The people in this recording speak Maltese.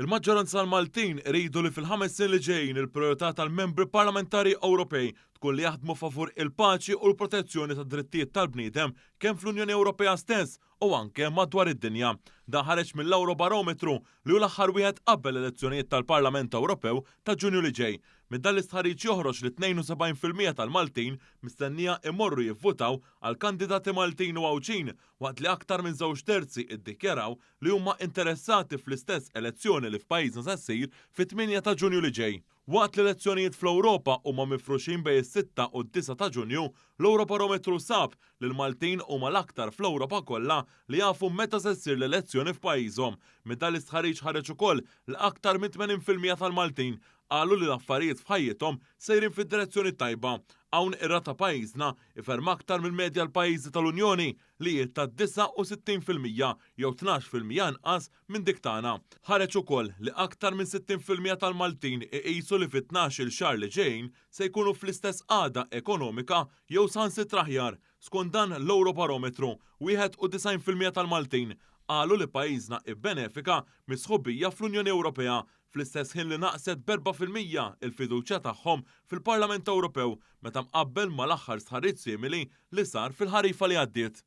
Il-maġġoranza tal-Maltin iridu li fil-ħames snin li ġejjin il-prijorità tal-Membri Parlamentari Ewropej tkun li jaħdmu favur il-paċi u l-protezzjoni tad-drittijiet tal-bniedem kemm fl-Unjoni Ewropea stess u anke madwar id-dinja. Dan ħareġ mill-Ewrobarometru li hu l-aħħar wieħed qabel l-elezzjonijiet tal-Parlament Ewropew ta' Ġunju li ġej. Minn dan l-istħarriġ joħroġ li 72% tal-Maltin mistennija imorru jivvutaw għal kandidati Maltin u Għawdxin waqt li aktar minn żewġ terzi iddikjaraw li huma interessati fl-istess elezzjoni li f'pajjiżna se ssir fit-8 ta' Ġunju li ġej. Waqt li l-elezzjonijiet fl-Ewropa huma mifruxin bejn is-sitta u d-disgħa ta' Ġunju, l-Ewrobarometru sab li l-Maltin huma l-aktar fl-Ewropa kollha li jafu meta se ssir l-elezzjoni f'pajjiżhom. Minn dan l-istħarriġ ħareġ ukoll li aktar minn 80% tal-Maltin qalu li l-affarijiet f'ħajjithom sejrin fid-direzzjoni t-tajba. Hawn ir-rata pajjiżna hi ferm aktar mill-medja l-pajjiżi tal-Unjoni li hi ta' 69% jew 12% inqas minn dik tagħna. Ħareġ ukoll li aktar minn 60% tal-Maltin iqisu li fit-tnax-il xahar li ġejjin se jkunu fl-istess qagħda ekonomika jew saħansitra aħjar. Skont dan l-Ewrobarometru, 91% tal-Maltin qalu li pajjiżna ibbenefika mis-sħubija fl-Unjoni Ewropea fl-istess ħin li naqset b'4% il-fiduċja tagħhom fil-Parlament Ewropew meta mqabbel mal-aħħar stħarriġ simili li sar fil-ħarifa li għaddiet.